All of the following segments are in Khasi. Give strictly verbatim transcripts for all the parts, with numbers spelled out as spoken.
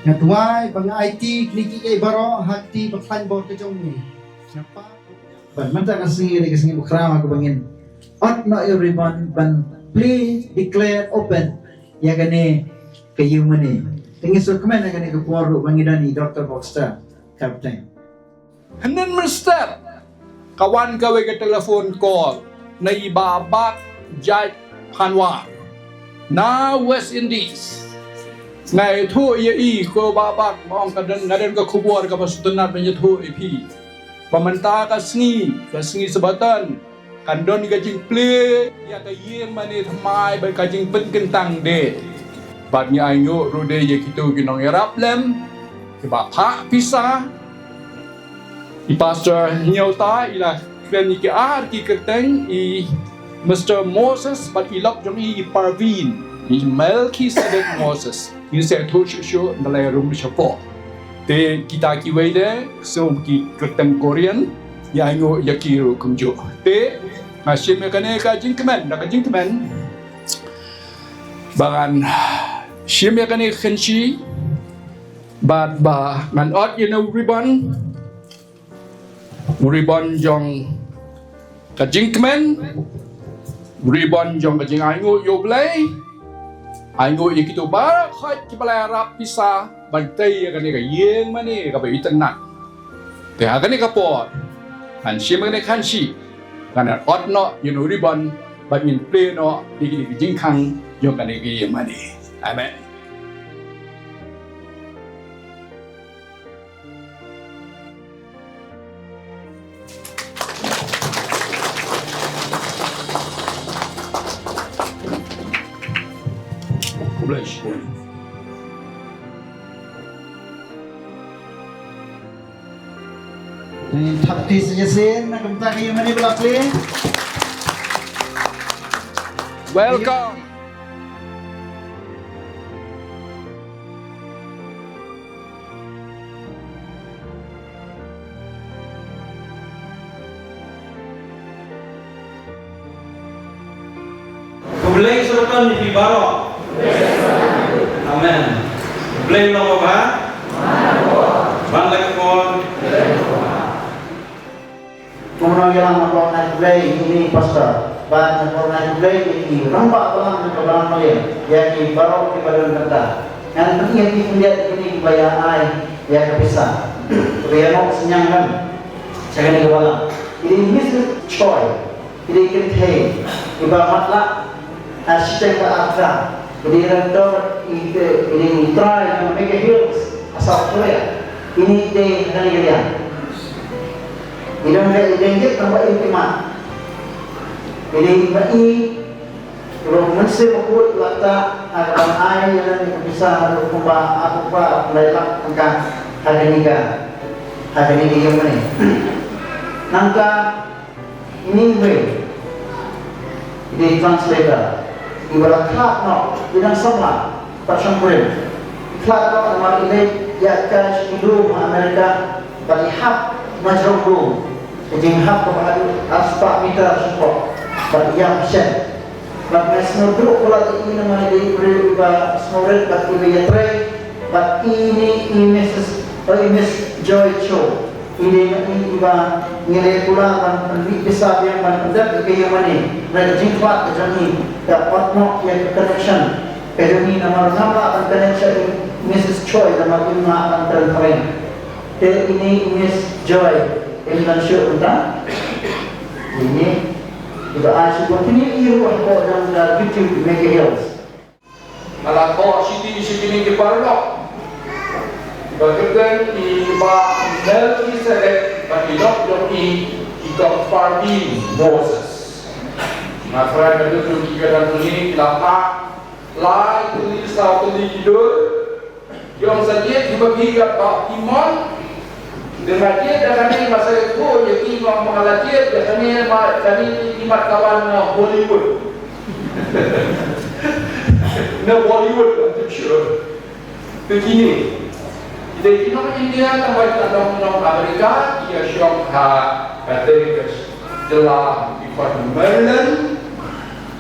Nga duwai ba nga aiti kine kiei baroh ha kti ba khlaiñ bor ka jong me. Nga pan ban mynta ka sngi, ka sngi ba khraw ha kaba ngin ot noh ïa u ribbon ban plie, declare open ïa kane ka ïing mane. Te ngi sngewkmen ha kane ka por ruh ba ngi don i Doctor Boxster. Kyrteng. Hynnin mynstep ka wan kawei ka telephone call na i Bah Bak Jait Panwar na West Indies. Nga ïathuh ïa i, ko Bah Bak, nga ong ka don, nga don ka khubor kaba sngewtynnat ban ïathuh ïa phi. Ba mynta ka sngi, ka sngi Sabaton, kan don ka jingplie ïa ka ïing mane thymmai bad ka jingpynkyntang de. Bad ngi ainguh ruh de ïa kito ki nongïarap lem kiba phah pisa. I Pastor Hynñiewta i la kren ïa ki ar ki kyrteng, i Mister Moses bad i lok jong i, i Parveen, i Melchizedek Moses. Ngin sa ïathuh shuh shuh ynda la ïarum shapoh. Te kita kiwei de, so ki kyrteng Korean, ïa ainguh ïa ki ruh kumjuh. Te nga shim ïa kane ka jingkmen, da ka jingkmen ba ngan shim ïa kane ka kynshi bad ba ngan ot ïa u ribbon. U ribbon jong ka jingkmen, u ribbon jong ka jingainguh ïa U Blei. Ainguh ïa kito baroh kiba la ïarap pisa ban tei ïa kane ka ïing mane kaba itynnat. Te ha kane ka por ngan shim kane ka kynshi, ngan ot noh ïa u ribbon bad ngin plie noh ïa kane ka jingkhang jong kane ka ïing mane. Amen. Thap kti sa shisien na ka bynta ka ïing mane ba la plie. Welcome. Khublei Sabaton ïa phi baroh. Amen. Khublei long ba ban leh ka por. Kumno ïa lang, nga bor ngai khublei ïa i pastor bad nga bor ngai khublei ïa i rangbah balang jong ka balang Mawlieh, ïa ki baroh kiba don bynta. Ngan pyni ïa ki khyndiat kine kiba ïa ai ïa ka pisa. Kaba ïa noh synñiang kan sha kane ka balang. I dei Missus Choi, i dei kynthei iba matlah ha shiteng ba arphew. I dei rangbah, i dei, i dei u trai na Mega Hills ha South Korea. Ini i dei ha kane ka liang. I dang ka, i dei jait tang ba i khmat. I dei ba i ruh Mynsiem Bakhuid la ktah ha ka ban ai ïa lade ka pisa ruh kumba arphew lai lak tyngka ha kane ka, ha kane ka ïing mane. Nangta Ini i wei, i dei translator, iba la khlad noh, i dang samla, pat shongkurim. I khlad noh namar i leit ïaid kai sha ki lum ha America, bad i hap na jrong lum, ka jinghap kaba haduh arspah meter shapoh, bad i ïap shen. Bad nga sngewduk palat ïa i namar i dei i briew iba sngewrit bad iba ïatrei, bad ine i Missus, oh, i Miss Joy Cho. I dei ma i iba ngi leh kular ban pynmih pisa biang ban pyndep ïa ka ïing mane. Hynrei ka jingkhlad ka jong i ka ot noh ïa ka connection ka jong i namar ngam lah ban connect sha i Missus Choi namar im lah ban kren phareng. Te ine i Miss Joy im don shuh mynta. Ine iba ai shuh ba kine i ruh hapoh jong ka YouTube Mega Hills. Nga la thoh shiti sha kine ki paralok. Ba kyrteng i Bah Melchizedek bad i lok jong i, i Kong Parveen Moses. Nga tharai ba kito ki kyrteng kine ki la phah lai tylli saw tylli ki dur. Ki ong sa jied hi ba phi ïa ka Imon. Te nga jied da kane, nga sa ïathuh ïa ki, nga ong ba nga la jied da kane, ma kane ki mat ka wan na Hollywood. Na Bollywood, I'm sure. Te kine, te ki nong India, tang ba ki nong, nong America, ki ïa shong ha ka dei ka jylla ki khot Maryland,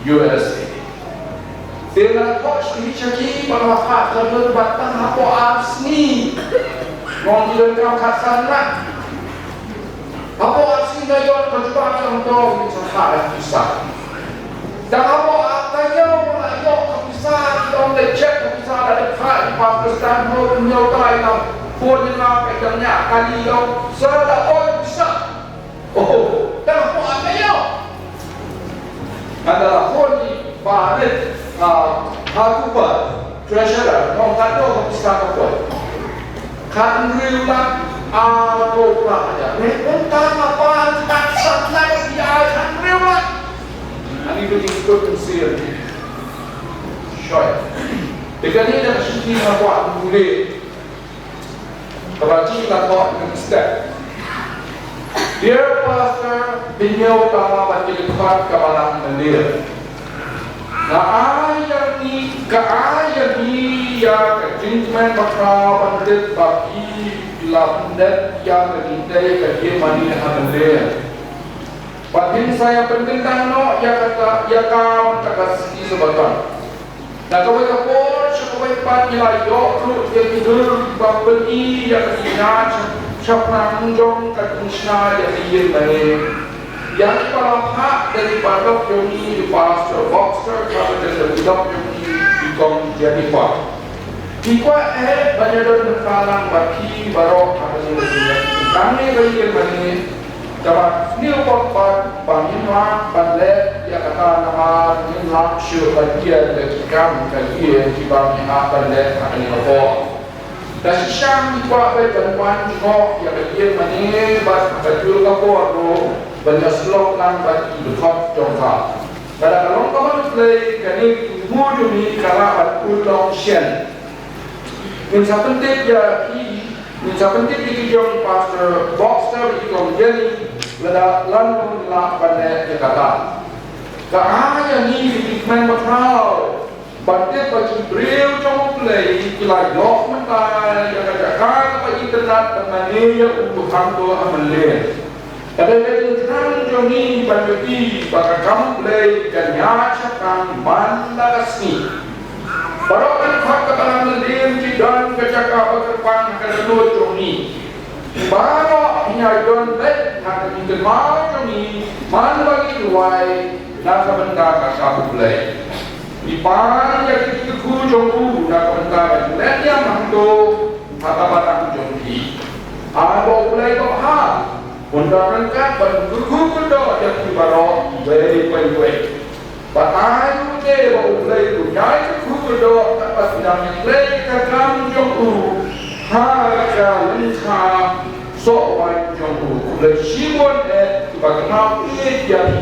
U S A. Te nga la thoh sha ki, sha ki, Ba la phah ka lynti ba tang hapoh ar sngi. Ngong ki donkam khatsan lah. Hapoh ar sngi nga ïoh ka jubab jong to, ngin sa phah ïa ka pisa. Tang hapoh ar taïew nga ïoh ka pisa, ki ong da check ka pisa la dep phah ïa i Pastor Stan Hur, ñiew tai lam. Phone ïa nga ka ïa nga kali ïa u, sa da oi pisa. Oh, tang hapoh ar taïew. Nga da la phone ïa i Bah Rit, ah, Hakuba, treasurer, nga ong katno ka pisa ka poi. Khathynriew lak arphew phra hajar. Hynrei kumta nga pan khatsan lak, ïa khathynriew lak. Ani ka jingkut mynsiem. Shoi. Te kane da ka shisha nga kwah pule. Kaba ki la thoh ïa ka step. Dear Pastor, pynñiaw tang ba ki dkhot ka balang Meliang. Nga ai ïa ngi, ka ai ïa ngi ïa ka jingkmen bakhraw ban tip ba phi la pyndep ïa ka jingtei ka jingmane ha Meliang. Ba phin sa ïa pynkyntang noh ïa kata, ïa ka, kata ka sngi Sabaton. Na kawei ka por sha kawei pat ngi la ïoh ruh ïa ki dur ba pyni ïa ka jingïaid shaphrang jong ka jingshna ïa ka ïing mane. Ïa kiba la phah da ki paralok jong ngi, i Pastor Boxer, kaba dei da ki paralok jong ngi, i Kong Jennifer. Ki kwah eh ban ïadon bynta lang bad phi baroh ha kane ka jingïaid shaphrang ïa ka ïing mane. Kaba sniew bha pat ba ngin lah ban leh ïa kata namar ngim lah shuh ban ïa da ki kam ka ïing kiba ngi hap ban leh ha kane ka por. Da shisha ngi kwah ban wan jngoh ïa ka ïing mane bad ha kajuh ka por ruh ban ïasyllok lang bad ki dkhot jong ka. Lada ka long ka mon U Blei, kane ka jingmut jong ngi ka lah ban pynlong shen. Ngin sa pyntip ïa ki, ngin sa pyntip ïa ki jong Pastor Boxer, ïa ki jong Jenny, lada lano ngi lah ban leh ïa kata. Ka ai ïa ngi ka jingkmen bakhraw ban tip ba ki briew jong U Blei ki la ïoh mynta ïa ka jaka kaba itynnad ban mane ïa u hangto ha Meliang. Ka dei ka jingkyrpad jong ngi ban ïohi ba ka kam U Blei kan ïaid shaphrang man la ka sngi. Baroh ki dkhot ka balang Meliang ki don ka jaka ba kyrpang ha ka dohnud jong ngi. Baroh ngi ïa don beit ha ka jingkynmaw jong ngi man ba ngi duwai na ka bynta ka kam U Blei. Ngi pan ïa ka jingkyrkhu jong u na ka bynta ka jingmane ïa hangto ha ka balang jong ngi. Ai ba U Blei ba bha un da ryngkat ban kyrkhu kyrdoh ïa phi baroh iwei pa iwei. Bad ai ruh te ba U Blei un ïai kyrkhu kyrdoh kat ba phi dang ïakhleh ïa ka kam jong u ha ka lyngkha soh waiñ jong u. Khublei shibun eh kiba kynmaw ïeit ïa phi.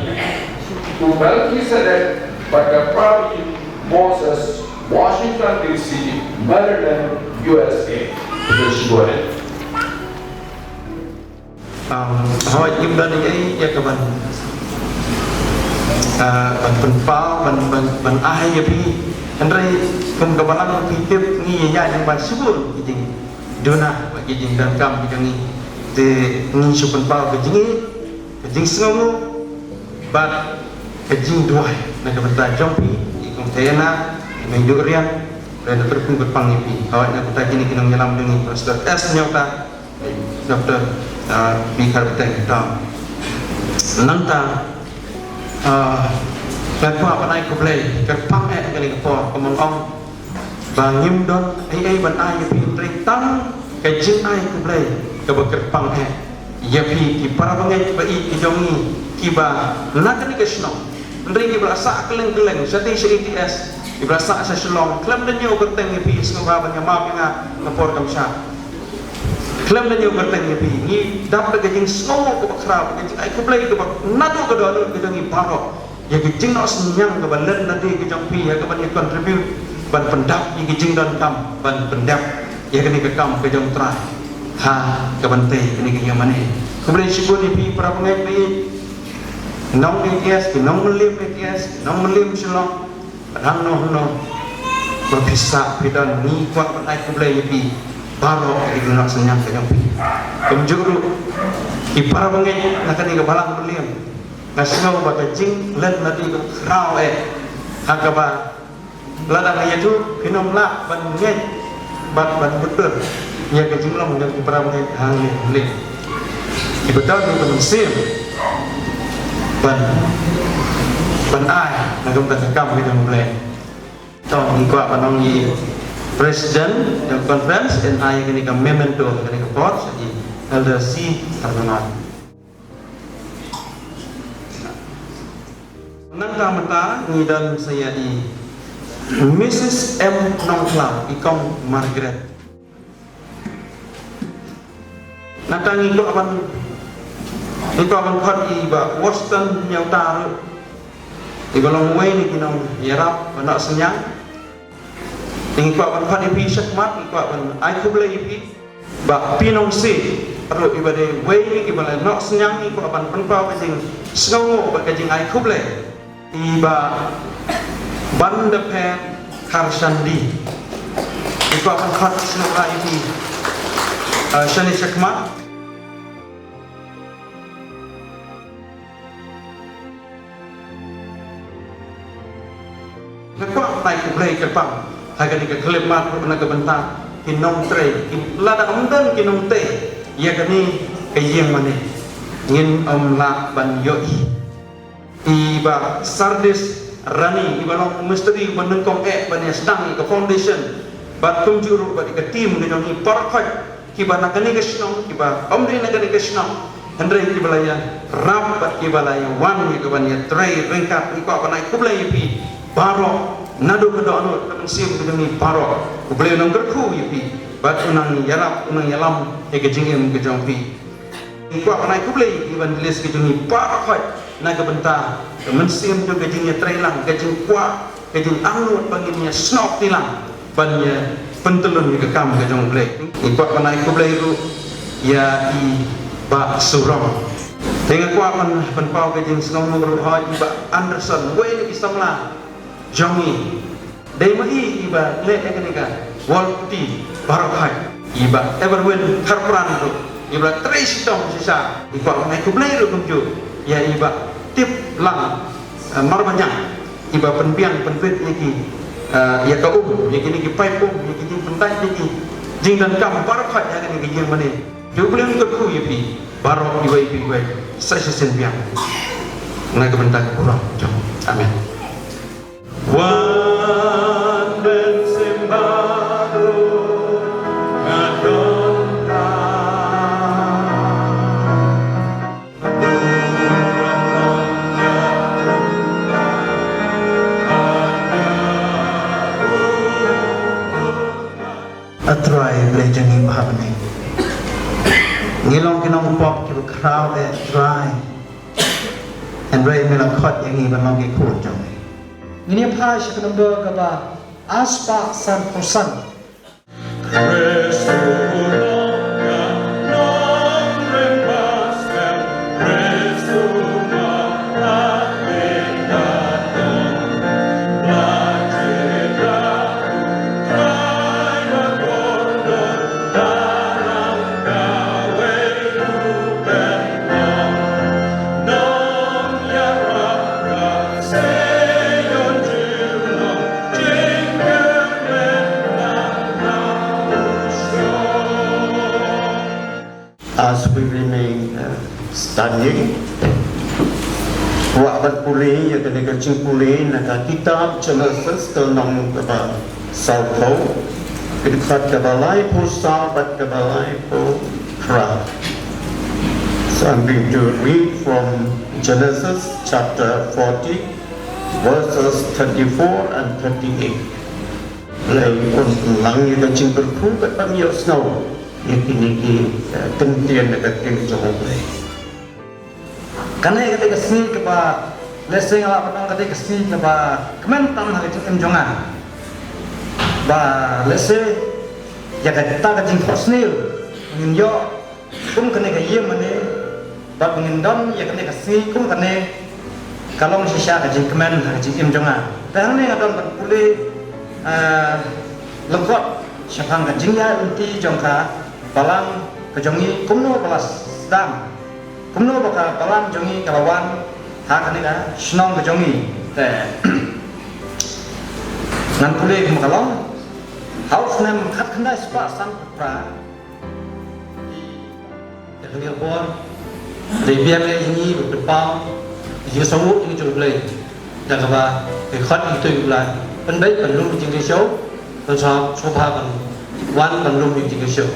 U Melchizedek bad ka Pravi Moses, Washington D C, Maryland, U S A. Khublei shibun eh. Um, hooid, ngim don ei ei ïa ka ban, ah, ban pynpaw, ban, ban, ban ai ïa phi. Hynrei kum ka balang phi tip ngi ïa ïa jingban shibun ki jingduna bad ki jingdonkam ki jong ngi. Te ngi shu pynpaw ka jingïeit, ka jingsngewnguh bad ka jingduwai na ka bynta jong phi, i Kong Diana, i Mei Durian, bad na kyrpang kyrpang ïa phi. Hooid, na ka bynta kine ki nongïalam jong ngi, Pastor S Nyota, Doctor, ah, Bikar Bteng Tom. Nangta, ah, nga kwah ban ai khublei kyrpang eh kane ka por, kumba ong ba ngim don ei ei ban ai ïa phi, hynrei tang ka jingai khublei kaba kyrpang eh ïa phi ki para bangeit ba ïeit ki jong ngi kiba na kane ka shnong, hynrei kiba la sah kylleng kylleng, shatei sha A T S, kiba la sah sha Shillong, khlem da ñiew kyrteng ïa phi, sngewbha ban ïa map ïa nga na por kam sha. Khlem da ñiew kyrteng ïa phi, ngi dap da ka jingsngewnguh kaba khraw, ka jingai khublei kaba naduh ka dohnud ka jong ngi baroh ïa ka jingnoh synñiang kaba len lade ka jong phi ïa kaban ïa contribute ban pyndap ïa ka jingdonkam, ban pyndap ïa kane ka kam ka jong U Trai ha kaban tei kane ka ïing mane. Khublei shibun ïa phi para bangeit ba ïeit, nong A T S, ki nong Mylliem A T S, ki nong Mylliem Shillong, bad hangno hangno ba phi sah phi don, ngi kwah ban ai khublei ïa phi baroh ïa ka jingnoh synñiang ka jong phi. Kumjuh ruh ki para bangeit na kane ka balang Mylliem, nga sngew ba ka jinglen lade ka khraw eh ha kaba Lada nga ïathuh, phin ym lah ban ngeit bad ban butdur ïa ka jinglong jong ki para bangeit hangne. Ki butdur ki ban sim ban, ban ai na ka bynta ka kam ka jong U Blei. To ngi kwah ban ong ïa i President jong conference yn ai kane ka memento, kane ka por sha i Elder C Tharnangot. Nangta mynta ngi don sa ïa i Missus M Nongkhlaw, i kong Margaret. Nangta ngi kwah ban, ngi kwah ban khot i Bah Weston Nyautar, i ba long uwei na ki nongïarap ba noh synñiang. Ngi kwah ban khot ïa phi shakhmat, ngi kwah ban ai khublei ïa phi. Bah Pinong Sih ruh, i ba dei uwei na ki ba la noh synñiang, ngi kwah ban pynpaw ka jingsngewnguh bad ka jingai khublei. I Bah Bandapher Kharshandi, ngi kwah ban khot sngewbha ïa phi, eh, shane shakhmat. Nga kwah ban ai khublei kyrpang ha kane ka khyllipmat ruh na ka bynta ki nongtrei, ki, lada ym don ki nongtrei ïa kane ka ïing mane, ngin ym lah ban ïohi. I Bah Sardis Rani, i ba long mistri ba nyngkong eh ban ïa sdang ïa ka foundation, bad kumjuh ruh bad ïa ka team ka jong i baroh khoit, ki ba na kane ka shnong, ki ba ym dei na kane ka shnong, hynrei ki ba la ïarap bad ki ba la ïawan ïa ka ban ïatrei ryngkat. Ngi kwah ban ai khublei ïa phi baroh, naduh ka dohnud ka mynsiem ka jong ngi baroh. U Blei un nang kyrkhu ïa phi bad un nang ïarap, un nang ïalam ïa ka jingim ka jong phi. Ngi kwah ban ai khublei ïa ki evangelist ka jong ngi baroh khoit na ka bynta ka mynsiem jong ka jingïatreilang, ka jingkwah, ka jingangnud ba ngin ïa snoh kti lang ban ïa pyntylun ïa ka kam ka jong U Blei. Ngi kwah ban ai khublei ruh ïa i Bah Surong. Te nga kwah ban pynpaw ka jingsngewnguh ruh ha i Bah Anderson, uwei na ki samla jong ngi. Dei ma i i ba leh ïa kane ka wall putty baroh khoit. I Bah Everwin Kharpran ruh, i ba la trei shitom shisha. Ngi kwah ban ai khublei ruh kumjuh ïa i Bah Tiplang, eh, Marbaniang, i ba pynbiang pynbit ïa ki, eh, ïa ka um, ïa kine ki paip um, ïa ki jingpyndait ïa ki jingdonkam baroh khoit ha kane ka ïing mane. Te U Blei un kyrkhu ïa phi baroh, iwei pa iwei, sa shisien biang. Na ka bynta ka burom jong. Amen. Wan Mynsiem Baroh, nga donkam. A Trai Blei jong ngi ba ha bneng, ngi long ki nongpop kiba khraw eh Trai. Hynrei me la khot ïa ngi ban long ki khun jong me. Ngin ïa phai sha ka number kaba arspah sanphew san. As we remain, uh, standing, kwah ban pule ïa kane ka jingpule na ka kitab Genesis ka lynnong kaba sawphew, ka dkhot kaba laiphew saw bad kaba laiphew phra. So I'm going to read from Genesis chapter forty, verses thirty-four and thirty-eight. Blei un pynlang ïa ka jingkyrkhu bad ban ïohsngew ïa kine ki, eh, kyntien na ka ktien jong U Blei. Kane ka dei ka sngi kaba, lehse nga lah ban ong ka dei ka sngi kaba kmen tam ha ka jingim jong nga. Ba lehse ïa kata ka jingthoh sniew ngin ïoh kum kane ka ïing mane, bad ngin don ïa kane ka sngi kum kane, ka long shisha ka jingkmen ha ka jingim jong nga. Te hangne nga don ban pule, eh, lyngkot shaphang ka jingïaid lynti jong ka balang ka jong ngi, kumno ba la sdang, kumno ba ka balang jong ngi ka la wan ha kane ka shnong ka jong ngi. Te Ngan pule kumba ka long ha u snem khatkhyndai spah sanphew phra. Ïa kane ka por, dei biang ïa ngi ban pynpaw ïa ka sngewbha jong U Blei da kaba ngi khot ïa kito kiba la pynbeit ban lum ïa ka jingkyrshan, ban sngewbha ban wan ban lum ïa ka jingkyrshan.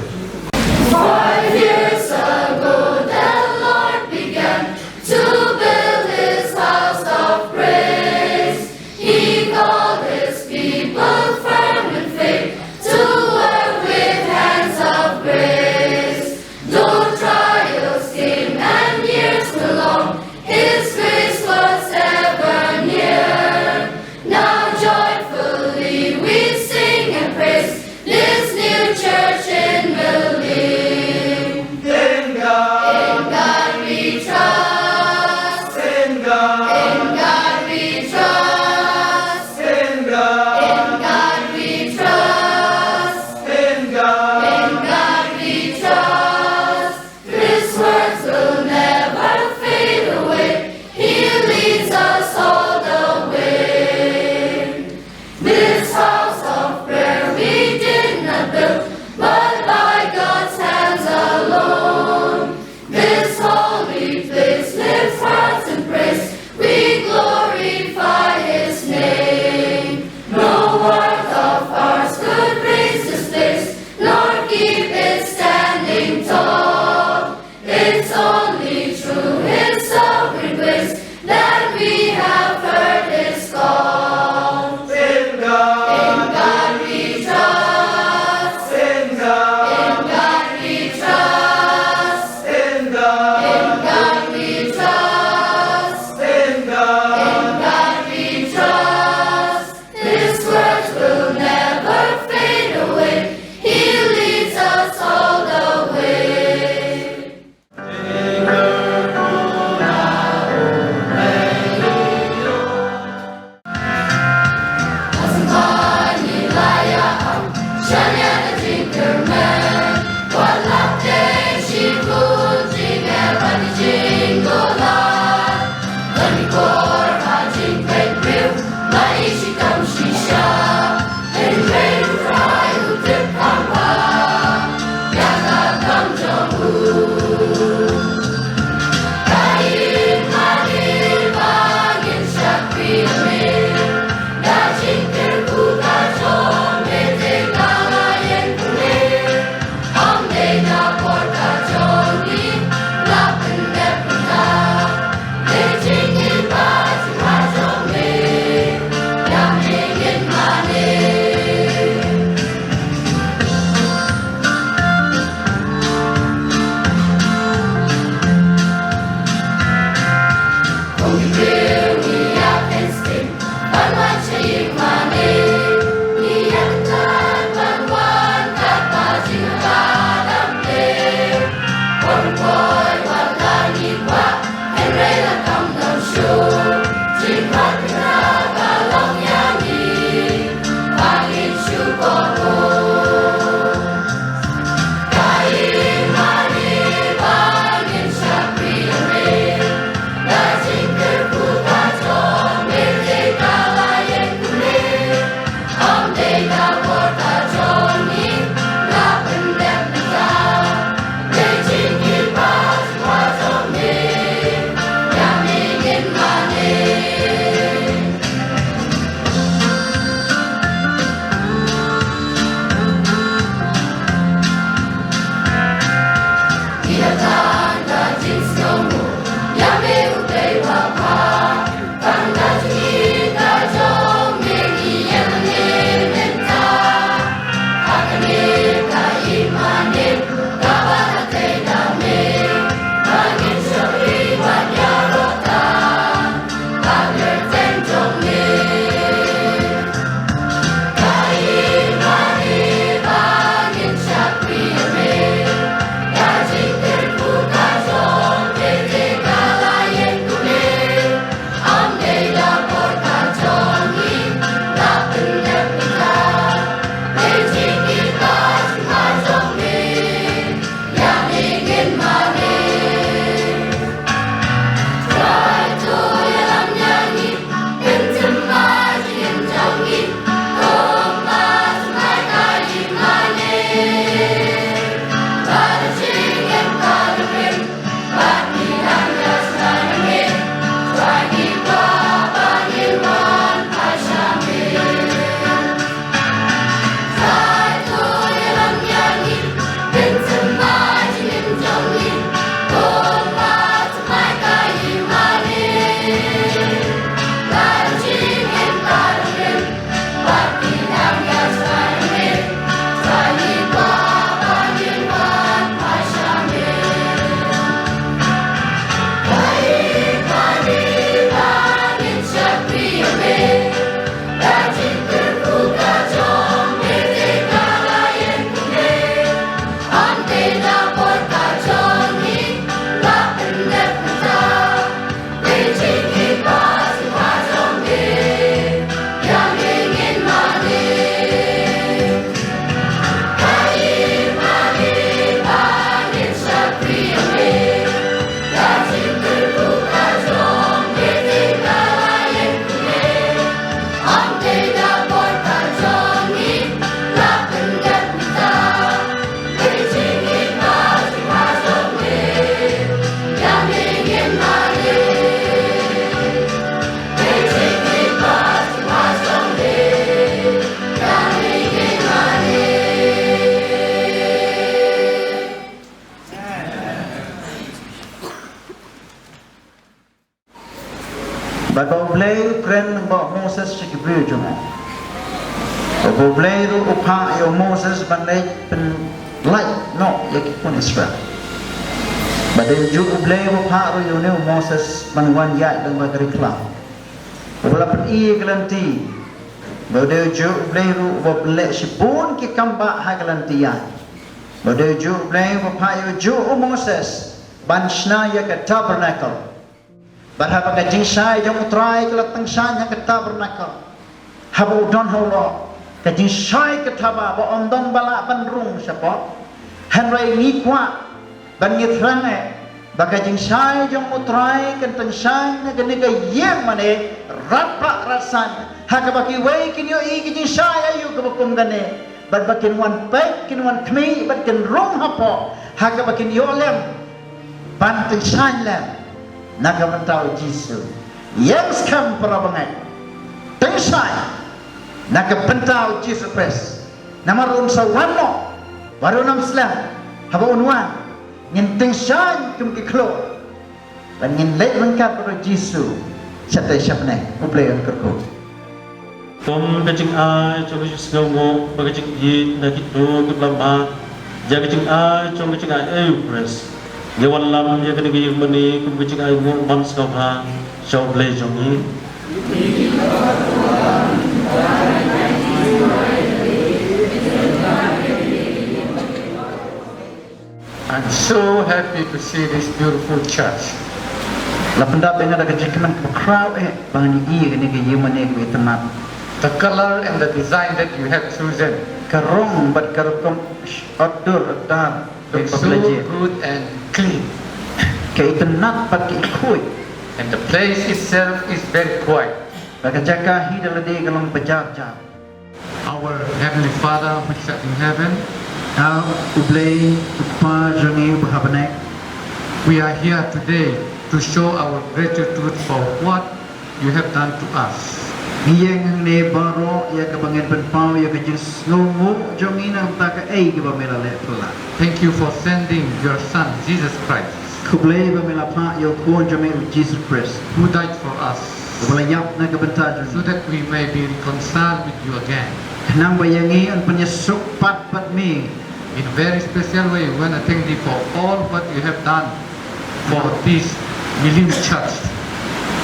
Five years ago, the Lord began to build his house of praise. He called his people firm in faith to work with hands of grace. Though trials came and years grew long, his grace was ever near. Now joyfully we sing and praise this new church in Berlin. In God, in God we trust. In God, in God we trust. In God, in God we trust. In God, in God we trust. His words will never fade away. He leads us all the way. This house of prayer we did not build, but by God's hands alone. This holy place lifts hearts in praise. We glorify his name. No work of ours could raise this place, nor keep it standing tall. It's only through his sovereign grace that we have heard his call. In God, in God we trust. In God, in God we trust. In God, in God we trust. In God, in God we trust. His words will never fade away. He leads us all the way. Blei u kren bad Moses sha ki briew jong u. Bad U Blei ruh u phah ïa u Moses ban leit pynlait noh ïa ki khun Israel. Bad dei u juh U Blei u phah ruh ïa une u Moses ban wan ïaid lyngba ka ri khlam. Uba la pyni ïa ka lynti. Bad dei u juh U Blei ruh uba leh shibun ki kam bah ha ka lynti ïaid. Bad dei u juh U Blei uba phah ïa u juh u Moses ban shna ïa ka tabernacle. Bad haba ka jingshai jong U Trai ka la tyngshaiñ ha ka tabernacle, haba u don halor, ka jingshai ka thaba ba ym don ba lah ban rung shapoh. Hynrei ngi kwah ban ngi thrang eh ba ka jingshai jong U Trai kan tyngshaiñ na kane ka ïing mane radbah radsan, ha kaba kiwei kin ïohi ka jingshai aïu kaba kum kane. Bad ba kin wan peit, kin wan khmih, bad kin rung hapoh, ha kaba kin ïoh lem ban tyngshaiñ lem na ka bynta U Jisu. Ïeng skhem para bangeit, tyngshaiñ na ka bynta U Jisu Khrist. Namar un sa wan noh, bad un ym slem. Haba un wan, ngin tyngshaiñ kum ki khlur. Bad ngin leit ryngkat bad U Jisu shatei shabneng. U Blei un kyrkhu. Kum ka jingai jong ka jingsngewnguh bad ka jingïeit na kito kiba la mad ïa ka jingai jong ka jingai ei U Khrist, ngi wanlam ïa kane ka ïing mane kum ka jingainguh mansngew bha sha U Blei jong ngi. I'm so happy to see this beautiful church. La pyndap ïa nga da ka jingkmen kaba khraw eh ba ngan ïohi ïa kane ka ïing mane kaba itynnat. The color and the design that you have chosen, ka rong bad ka rukom sh-, otdur otdar, looks so good and clean. Ka itynnat bad ka ikhuid. And the place itself is very quiet. Bad ka jaka hi da lade ka long bajar jar. Our Heavenly Father, which art in heaven, ah, U Blei, U Kpa jong ngi uba ha bneng, we are here today to show our gratitude for what you have done to us. Ngi ïeng hangne baroh ïa kaba ngin pynpaw ïa ka jingsngewnguh jong ngi na ka bynta kaei kaba me la leh phylla. Thank you for sending your Son, Jesus Christ. Khublei ba me la phah ïa u khun jong me U Jisu Khrist. Who died for us. Uba la ïap na ka bynta jong ngi. So that we may be reconciled with you again. Khnang ba ïa ngi yn pynïasuk pat bad me. In a very special way, we wanna thank thee for all what you have done for this Milim Church.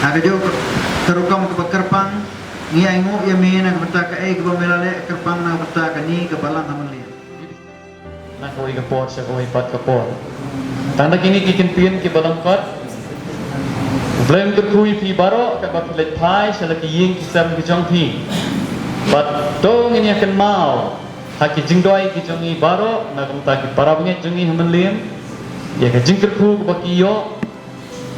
Ha kajuh ka rukom kaba kyrpang, ngi ainguh ïa me na ka bynta kaei kaba me la leh kyrpang na ka bynta kane ka balang ha Mylliem. Na kawei ka por sha kawei pat ka por. Tang da kine ki kyntien kiba lyngkot, U Blei un kyrkhu ïa phi baroh katba phi leit phai sha la ki ïing ki sem ki jong phi. Bad to ngin ïa kynmaw ha ki jingduwai ki jong ngi baroh na ka bynta ki para bangeit jong ngi ha Mylliem ïa ka jingkyrkhu kaba ki ïoh.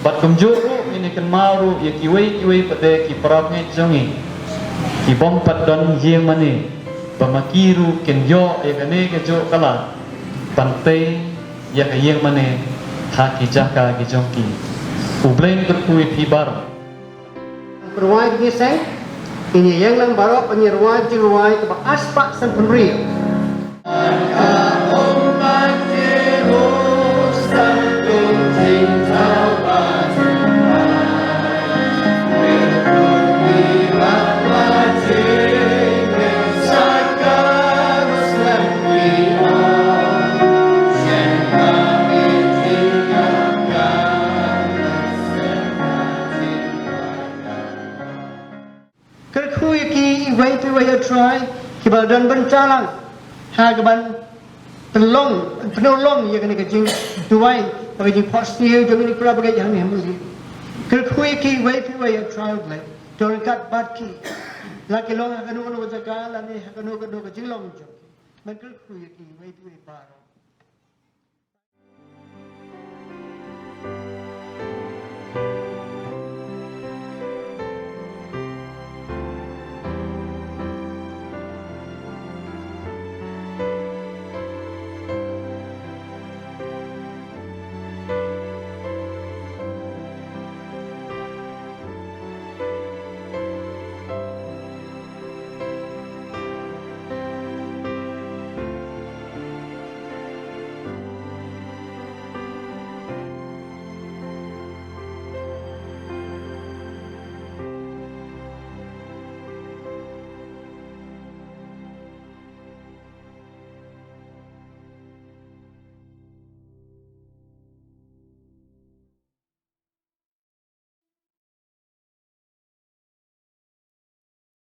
Bad kumjuh ruh ngin ïa kynmaw ruh ïa kiwei kiwei pat de ki para bangeit jong ngi ki bym pat don ïing mane, ba ma ki ruh kin ïoh ïa kane kajuh ka lad ban tei ïa ka ïing mane ha ki jaka ki jong ki. U Blei un kyrkhu ïa phi baroh. Pynrwai ki seng, ngin ïeng lang baroh ban ïa rwai jingrwai kaba ar spah sanphew hynriew. Kyrkhu ïa ki iwei pa iwei, A Trai, kiba la don bynta lang ha kaban pynlong, pynlong ïa kane ka jingduwai bad ka jingphohsniew jong ngi ki para bangeit hangne ha Mylliem. Kyrkhu ïa ki iwei pa iwei, A Trai, U Blei. To ryngkat bad ki, la ki long ha kano kano ka jaka lane ha kano kano ka jinglong jong ki. Men kyrkhu ïa ki iwei pa iwei baroh.